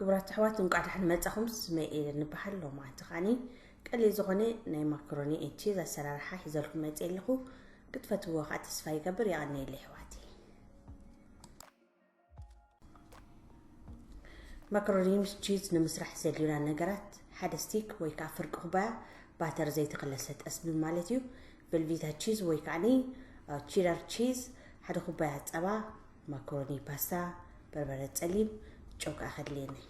ክቡራት ኣሕዋት፣ እንቋዕ ደሓን መጻኹም። ስመይ ኤደን እበሃል። ሎማዓንቲ ከዓኒ ቀሊል ዝኾነ ናይ ማካሮኒ ኤንድ ቺዝ ኣሰራርሓ ሒዘልኩም መጽየ ኣለኹ። ክትፈትውዎ ከኣ ተስፋ ይገብር። የቐንየለይ ኣሕዋተይ። ማካሮኒ ምስ ቺዝ ንምስራሕ ዘድልዩና ነገራት፣ ሓደ ስቲክ ወይ ከኣ ፍርቂ ኩባያ ባተር ዘይተኸለሰ ጠስሚ ማለት እዩ። ቨልቪታ ቺዝ ወይ ከዓኒ ቺዳር ቺዝ፣ ሓደ ኩባያ ጸባ፣ ማካሮኒ ፓስታ፣ በርበረ ጸሊም፣ ጨው ከኣ ከድልየና እዩ።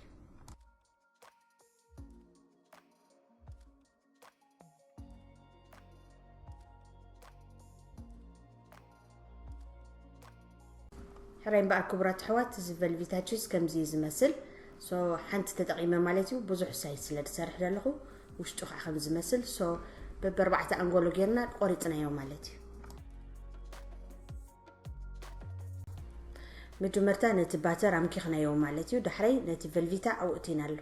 ሕራይ እምበኣር ክቡራት ኣሕዋት፣ እዚ ቨልቪታ ቺዝ ከምዚ እዩ ዝመስል። ሶ ሓንቲ ተጠቒመ ማለት እዩ፣ ብዙሕ ሳይዝ ስለ ዝሰርሕ ዘለኹ ውሽጡ ከዓ ከም ዝመስል። ሶ በብኣርባዕተ ኣንጎሎ ጌርና ቆሪፅናዮ ማለት እዩ። መጀመርታ ነቲ ባተር ኣምኪኽናዮ ማለት እዩ። ዳሕራይ ነቲ ቨልቪታ ኣውእቲናሉ።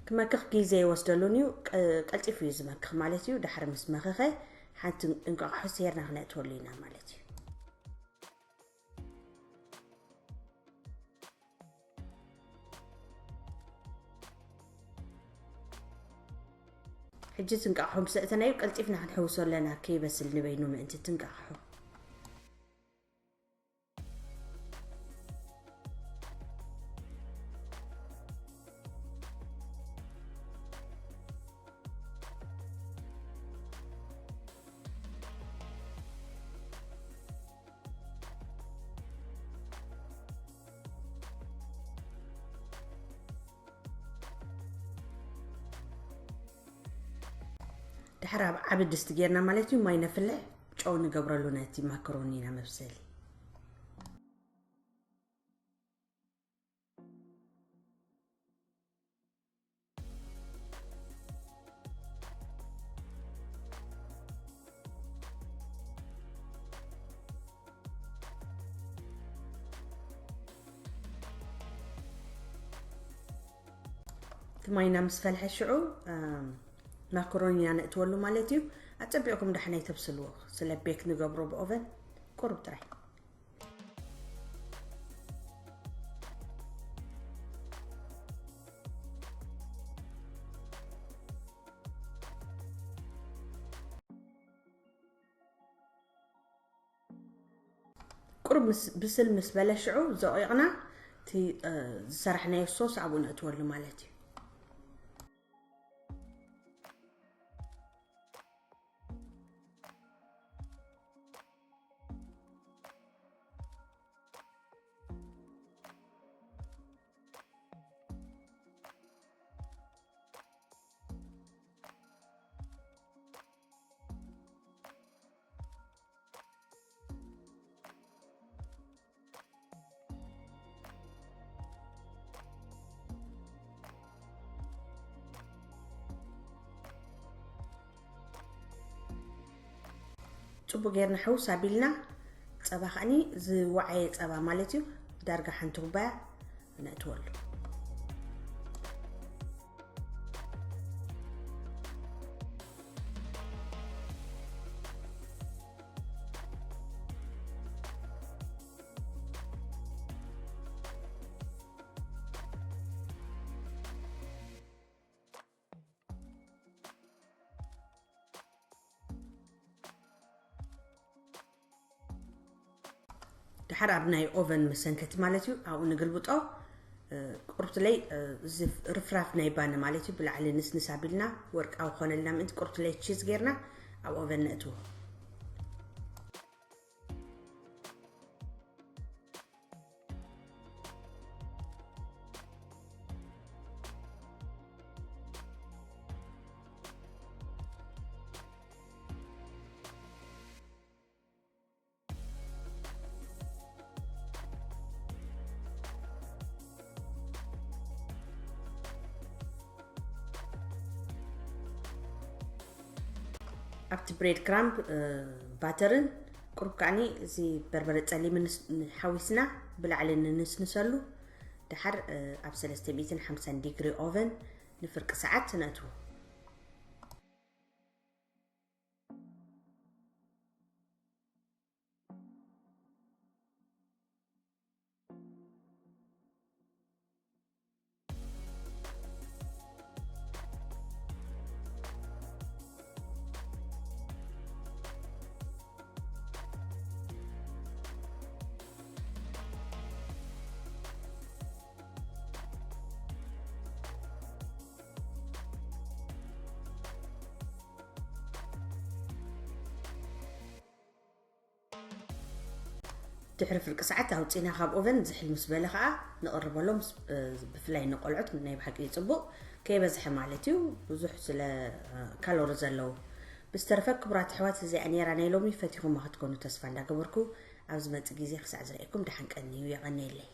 ክመክኽ ግዜ ይወስደሉን እዩ። ቀ-፣ ቀልጢፉ እዩ ዝመክኽ ማለት እዩ። ድሕሪ ምስ መኸኸ ሓንቲ እንቋቑሖ ሴርና ክነእትወሉ ኢና ማለት እዩ። ሕጂ እቲ እንቃቑሖ ምስ ኣእተናዮ ቀልጢፍና ክንሕውሶ ኣለና፣ ከይበስል ንበይኑ ምእንቲ እቲ እንቃቑሖ። ድሕሪ ኣብ ዓቢ ድስቲ ጌርና ማለት እዩ፣ ማይ ነፍልሕ፣ ጨው ንገብረሉ ነቲ ማካሮኒና መብሰሊ። እቲ ማይና ምስ ፈልሐ ሽዑ፣ ኣም፣ ማካሮኒና ነእትወሉ ማለት እዩ። ኣጸቢቕኩም ዳሕና ይተብስልዎ፣ ስለ ቤክ ንገብሮ ብኦቨን ቁሩብ ጥራይ። ቁሩብ ምስ፣ ብስል ምስ በለ ሽዑ ዘቂቕና እቲ፣ እ፣ ዝሰራሕናዮ ሶስ ኣብኡ ነእትወሉ ማለት እዩ። ጽቡቕ ጌርና ሕውስ ኣቢልና፣ ጸባ ከኣኒ ዝወዓየ ጸባ ማለት እዩ፣ ዳርጋ ሓንቲ ኩባያ ነእትወሉ። ድሓር ኣብ ናይ ኦቨን መሰንከቲ ማለት እዩ፣ ኣብኡ ንግልብጦ። እ፣ ቁርብትለይ፣ እ፣ እዚ ርፍራፍ ናይ ባኒ ማለት እዩ፣ ብላዕሊ ንስንስ ኣቢልና ወርቃዊ ክኾነልና ምእንቲ ቁርብትለይ ቺዝ ጌርና ኣብ ኦቨን ነእትዎ። ኣብቲ ብሬድ ክራምብ፣ እ፣ ባተርን ቁሩብ ከዓኒ እዚ በርበረ ጸሊም ንስ- ንሓዊስና ብላዕሊ ንንስንሰሉ። ድሓር ኣብ ሰለስተ ሚእትን ሓምሳን ዲግሪ ኦቨን ንፍርቂ ሰዓት ነእትዎ። ድሕሪ ፍርቂ ሰዓት ኣውፂና ካብ ኦቨን ዝሕል ምስ በለ ከዓ ንቕርበሎም። ብፍላይ ንቆልዑት ናይ ብሓቂ እዩ ፅቡቕ፣ ከይበዝሐ ማለት እዩ፣ ብዙሕ ስለ ካሎሪ ዘለዎ። ብዝተረፈ ክቡራት ኣሕዋት፣ እዚኣ ነይራ ናይ ሎሚ። ፈቲኹማ ክትኮኑ ተስፋ እንዳገበርኩ፣ ኣብ ዝመፅእ ግዜ ክሳዕ ዝረኣየኩም ደሓን ቀንዩ። የቐንየለይ።